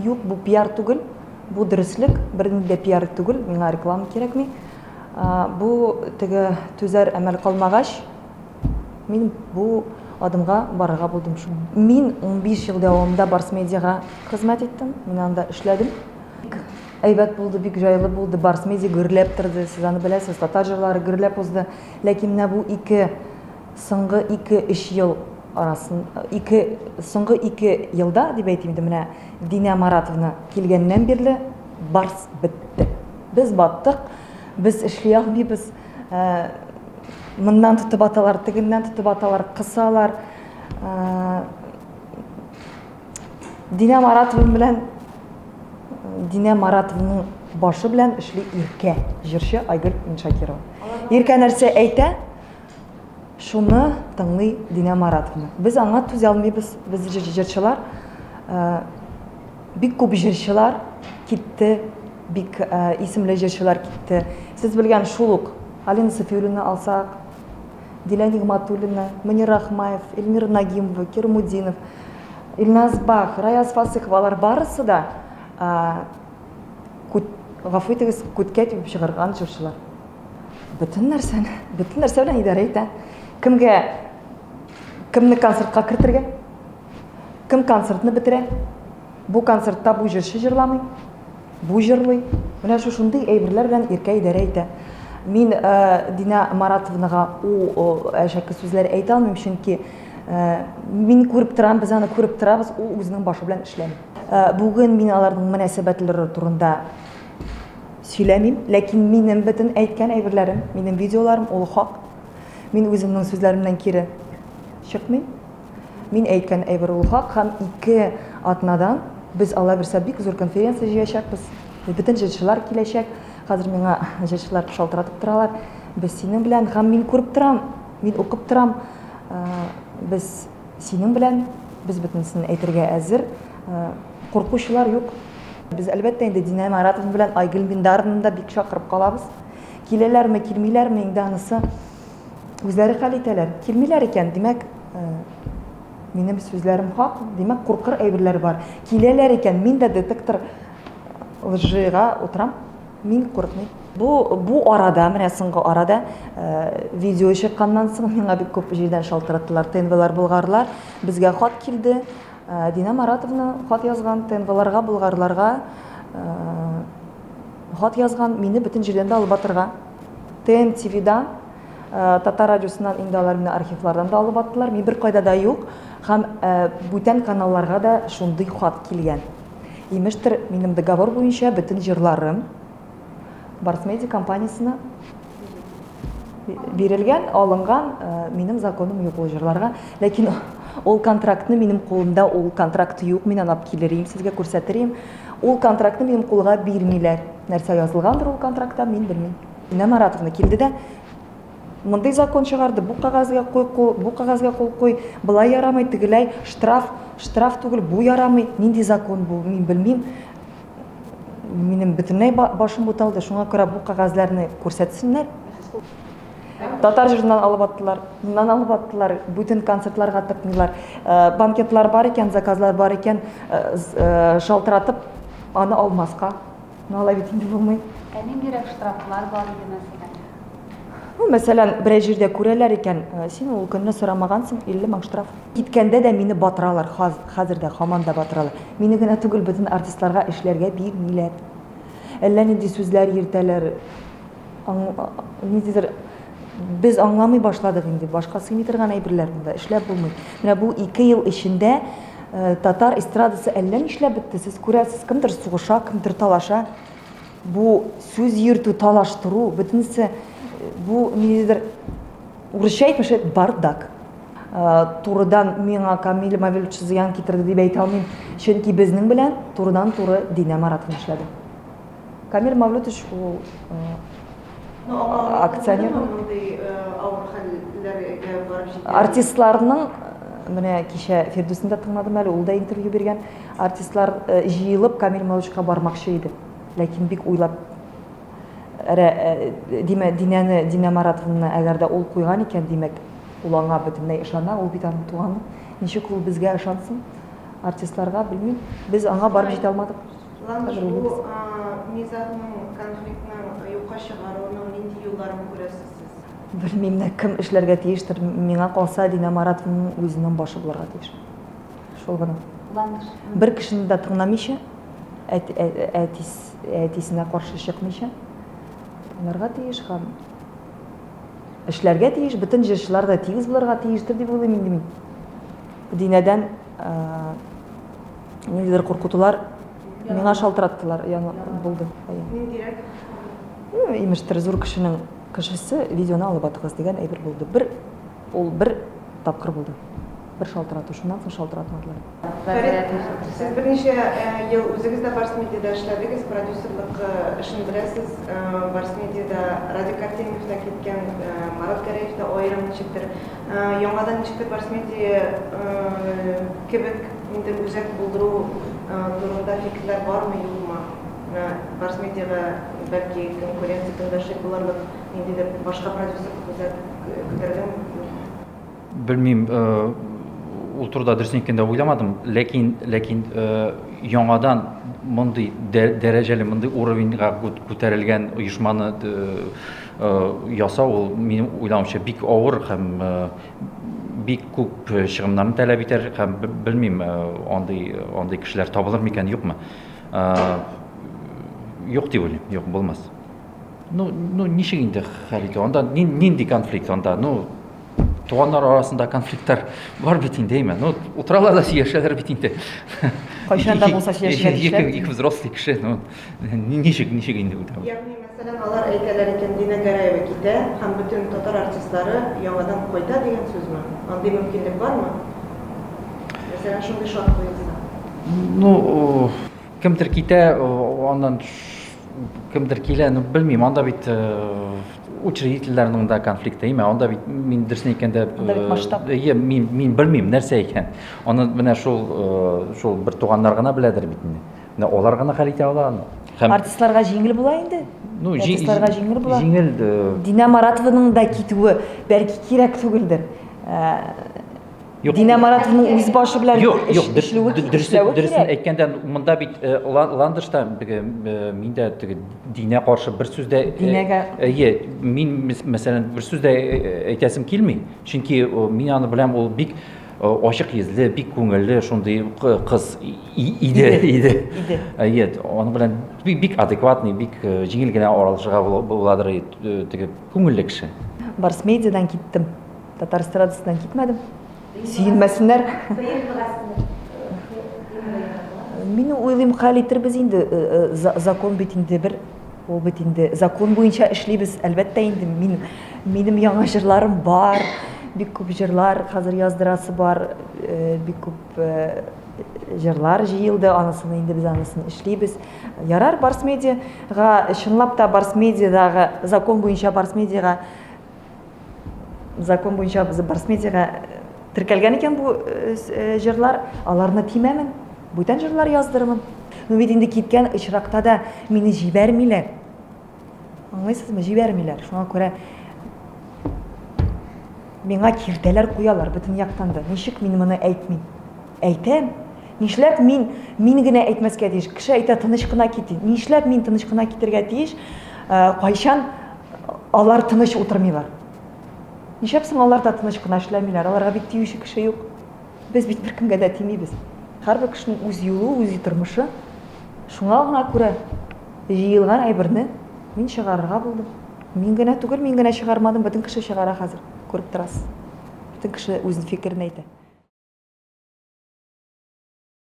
Юк, бу пиар түгел, бу дөреслек, бернинди дә пиар түгел, миңа реклама кирәкми. Бу теге түзәр әмәл калмагач, мин бу адымга барырга булдым шул. Мин 15 ел дәвамында Барс Медиага хезмәт иттем, мин анда эшләдем. Бик әйбәт булды, бик җайлы булды. Барс Медиа гөрләп торды, сез аны беләсез, татар җырлары гөрләп узды. Ләкин менә бу ике соңгы ике-өч ел арасын, ике, соңгы ике елда, дип әйтим инде, менә Динә Маратовна килгәннән бирле Барс бетте. Без баттык, без эшли алмыйбыз. Э, моннан тотып аталар, тегеннән тотып аталар, кысалар. Э, Динә Маратова белән Динә Маратованың башы белән эшли Иркә, җырчы Айгөл Миншакирова. Иркә нәрсә әйтә? Шуны тыңлый Динә Маратовна. Без аңа түзә алмыйбыз, без җырчылар. Э, бик күп җырчылар китте, бик э, исемле җырчылар китте. Сез белгән шул ук Алина Сафиуллина алсак, Дилә Нигматуллина, Мөнир Рахмаев, Эльмира Нагимова, Кирмудинов, Илназ Бах, Раяз Фасыхов, алар барысы да э, гафу итегез, күткә тибеп чыгарган җырчылар. Бөтен нәрсәне, бөтен нәрсә белән идарә итә. Кемгә кемне концертка кертергә? Кем концертны бетерә? Бу концертта бу җырчы җырламый, бу җырлый. Менә шушындый әйберләр белән Иркә идарә итә. Мин э, Динә Маратовнага ул әшәке сүзләр әйтә алмыйм, чөнки э, мин күреп торам, без аны күреп торабыз, ул үзенең башы белән эшләми. Э, бүген мин аларның мөнәсәбәтләре турында Сөйләмим, ләкин минем бөтен әйткән әйберләрем, минем видеоларым ул хак. Мин үземнең сүзләремнән кире чыкмыйм. Мин әйткән әйбер ул хак һәм ике атнадан без Алла бирсә бик зур конференция җыячакбыз. Бөтен җырчылар киләчәк. Хәзер миңа җырчылар шалтыратып торалар. Без синең белән һәм мин күреп торам, мин укып торам. Без синең белән, без бөтенесен әйтергә әзер. Куркучылар юк. Без, әлбәттә инде, Динә Маратовна белән Айгөл Миндаровнаны да бик чакырып калабыз. Киләләрме, килмиләрме, инде анысы үзләре хәл итәләр. Килмиләр икән, димәк, минем сүзләрем хак, димәк, куркыр әйберләр бар. Киләләр икән, мин дә детектор лжига утырам. Мин курыкмыйм. Бу, бу арада, менә соңгы арада, видео чыкканнан соң миңа бик күп җирдән шалтыраттылар. ТНВлар, болгарлар. Безгә хат килде. Динә Маратовна хат язган, ТНВларга, болгарларга хат язган, мине бөтен җирдән дә алып атырга. ТНТВдан, Татар радиосыннан инде алар мине архивлардан да алып аттылар. Мин беркайда да юк. Һәм бүтән каналларга да шундый хат килгән. Имештер, минем договор буенча бөтен җырларым Барс Медиа компаниясенә бирелгән, алынган, минем законым юк ул җырларга. Ләкин ул контрактны минем кулымда, ул контракт юк, мин аны алып килер идем, сезгә күрсәтер идем. Ул контрактны минем кулга бирмиләр. Нәрсә язылгандыр ул контрактта, мин белмим. Динә Маратовна килде дә, мондый закон чыгарды, бу кәгазьгә куй кул, бу кәгазьгә кул куй, болай ярамый, тегеләй, штраф, штраф түгел, бу ярамый. Нинди закон бу, мин белмим. Минем бөтенләй башым буталды, шуңа күрә бу кәгазьләрне күрсәтсеннәр. Татар җырыннан алып аттылар, моннан алып аттылар, бүтән концертларга тыкмыйлар. Э, банкетлар бар икән, заказлар бар икән, э, э, шалтыратып аны алмаска. Ну, алай бит инде булмый. Ә ниндирәк штрафлар бар иде, мәсәлән? Ну, мәсәлән, берәр җирдә күрәләр икән, син ул көнне сорамагансың, 50 мең штраф. Киткәндә дә мине батыралар, хәзер дә һаман да батыралар. Мине генә түгел, бөтен артистларга эшләргә бирмиләр. Әллә нинди сүзләр йөртәләр. Ниндидер без аңламый башладык инде, башка сыймый торган әйберләр монда, эшләп булмый. Менә бу ике ел эчендә э, татар эстрадасы әллә нишләп бетте. Сез күрәсез, кемдер сугыша, кемдер талаша. Бу сүз йөртү, талаштыру, бөтенесе э, бу ниндидер урысча әйтмешли бардак. Э, турыдан миңа Камиль Мавилович зыян китерде дип әйтә алмыйм. Чөнки безнең белән турыдан-туры Динә Маратовна эшләде. Камиль Мавлютович ул э, акционер. Артистларның э, менә кичә Фирдүсне дә тыңладым әле, ул да интервью биргән. Артистлар җыелып Камиль Мавлютовичка бармакчы иде. Ләкин бик уйлап Димә, Динәне, Динә Маратовнаны әгәр дә ул куйган икән, димәк, ул аңа бөтенләй ышана, ул бит аның туганы. Ничек ул безгә ышансын? Артистларга, белмим, без аңа барып җитә алмадык. Ландыш, бу низагның, конфликтның юкка чыгаруның нинди юлларын күрәсез сез? Белмим дә, кем эшләргә тиештер. Миңа калса, Динә Маратованың үзенең башы булырга тиеш. Шул гына. Ландыш. Бер кешене дә тыңламыйча, әтисенә каршы чыкмыйча, тыңларга тиеш һәм эшләргә тиеш. Бөтен җырчылар да тигез булырга тиештер дип уйлыйм инде мин. Динәдән ниндидер куркытулар миңа шалтыраттылар, яны булды. Ниндирәк? Ну, имештер, зур кешенең кешесе видеоны алып атыгыз дигән әйбер булды. Бер ул бер тапкыр булды. Бер шалтырату, шуннан соң шалтыратмадылар. Фәрит, сез берничә ел үзегез дә Барс Медиада эшләдегез, продюсерлык эшен беләсез. Барс Медиада Радик Артемьев та киткән, Марат Гәрәев та аерым ничектер. Яңадан ничектер Барс Медиа кебек ниндидер үзәк булдыру турында фикерләр бармы, юкмы? Менә Барс Медиага бәлки конкуренция, көндәшлек булырлык ниндидер башка продюсерлык үзәк көтәргәме, юкмы? Белмим, ул турыда дөресен әйткәндә уйламадым, ләкин, ләкин яңадан мондый дәрәҗәле, мондый уровеньга күтәрелгән оешманы ясау ул, минем уйлавымча, бик авыр һәм бик күп чыгымнарны таләп итәр һәм белмим, андый, андый кешеләр табылыр микән, юкмы. Юк дип уйлыйм, юк, булмас. Ну, ну ничек инде хәл итү? Анда нинди конфликт анда? Ну, туганнар арасында конфликтлар бар бит инде, әйме? Ну, утыралар да сөйләшәләр бит инде. Кайчан да булса сөйләшергә тиешләр. Ике взрослый кеше, ну, ничек, ничек инде үтә? Ягъни, мәсәлән, алар әйтәләр икән, Динә Гәрәева китә һәм бөтен татар артистлары яңадан кайта дигән сүзме? Андый мөмкинлек бармы? Мәсәлән, шундый шарт куелса. Ну, кемдер китә, аннан кемдер килә, ну, белмим, анда бит учредительләрнең дә конфликты, әйме, анда бит мин дөресен әйткәндә, Анда бит масштаб. Әйе, мин, мин белмим, нәрсә икән. Аны менә шул, шул бер туганнар гына беләдер бит инде. Менә алар гына хәл итә ала аны. Һәм Артистларга җиңел була инде. Ну, Артистларга җиңел була. Җиңел. Динә Маратованың да китүе бәлки кирәк түгелдер. Юк. Динә Маратованың үз башы белән Юк, юк, эшләве дөресен, дөресен әйткәндә, монда бит Ландышта мин дә теге Динә каршы бер сүз дә Динәгә Әйе, мин мәсәлән бер сүз дә әйтәсем килми, чөнки мин аны беләм, ул бик ачык йөзле, бик күңелле шундый кыз иде, иде. Иде. Әйе, аның белән бик, бик адекватный, бик җиңел генә аралашырга буладыр, теге күңелле кеше. Барс Медиадан киттем. Татар эстрадасыннан китмәдем. Сөенмәсеннәр. Мин уйлыйм, хәл итербез инде, закон бит инде бер, ул бит инде закон буенча эшлибез, әлбәттә инде. Мин, минем яңа җырларым бар, бик күп җырлар хәзер яздырасы бар, бик күп җырлар җыелды, анысын инде без анысын эшлибез. Ярар, Барс Медиага, чынлап та Барс Медиадагы закон буенча Барс Медиага закон буенча Барс Медиага теркәлгән икән бу җырлар, аларны тимәмен, бүтән җырлар яздырмын. Ну бит инде киткән очракта да мине җибәрмиләр. Аңлыйсызмы? Җибәрмиләр. Шуңа күрә миңа киртәләр куялар бөтен яктан да. Ничек мин моны әйтмим? Әйтәм. Нишләп мин, мин генә әйтмәскә тиеш? Кеше әйтә, тыныч кына кит. Нишләп мин тыныч кына китергә тиеш? Кайчан алар тыныч утырмыйлар? Нишләп соң алар да тыныч кына эшләмиләр? Аларга бит тиюче кеше юк. Без бит беркемгә дә тимибез. Һәрбер кешенең үз юлы, үз тормышы. Шуңа гына күрә җыелган әйберне мин чыгарырга булдым. Мин генә түгел, мин генә чыгармадым, бөтен кеше чыгара хәзер, күреп торасыз. Бөтен кеше үзенең фикерен әйтә.